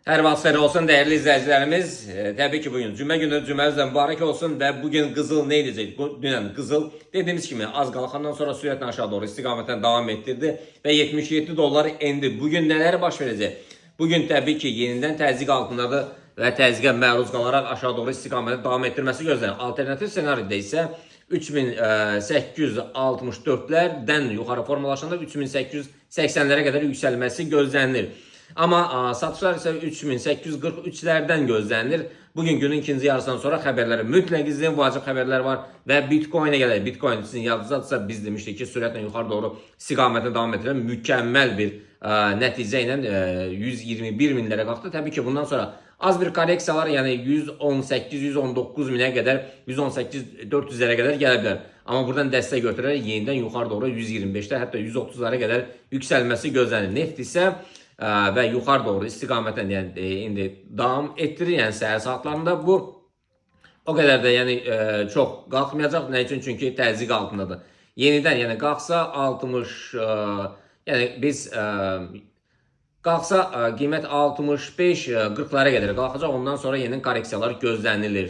Hər vaxt xeyir olsun dəyərli izləyicilərimiz. Təbii ki, bugün cümə günü, cüməniz də mübarək olsun və bugün qızıl nə edəcək? Bu dünən qızıl dediyimiz kimi az qalxandan sonra sürətlə aşağı doğru istiqamətlə davam etdirdi və 77 dollar endi. Bugün nələr baş verəcək? Bugün təbii ki, yenidən təzyiq altındadır və təzyiqə məruz qalaraq aşağı doğru istiqamətə davam etdirməsi gözlənilir. Alternativ ssenaridə isə 3864-lərdən yuxarı formalaşanda 3880-lərə qədər yüksəlməsi gözlənilir. Amma satışlar isə 3843-lərdən gözlənilir. Bugün günün ikinci yarısından sonra xəbərləri mütləq izləyin. Vacib xəbərlər var və Bitcoin-ə gələk. Bitcoin sizin yadınızdadırsa, biz demişdik ki, sürətlə yuxarı doğru istiqamətə davam etdirən mükəmməl bir nəticə ilə 121 minlərə qalxdı. Təbii ki, bundan sonra az bir korreksiyalar, yəni 118-119 minə qədər, 118 400-lərə qədər gələ bilər. Amma buradan dəstək götürərək yenidən yuxarı doğru 125-də, hətta 130-lara qədər yüksəlməsi gözlənilir. Neft isə və yuxarı doğru istiqamətlə, yəni indi davam etdirir, yəni səhər saatlarında bu o qədər də yəni çox qalxmayacaq. Nə üçün? Çünki təzyiq altındadır. Yenidən yəni qalxsa 60 yəni biz qalxsa qiymət 65 40-lara qədər qalxacaq. Ondan sonra yenidən korreksiyalar gözlənilir.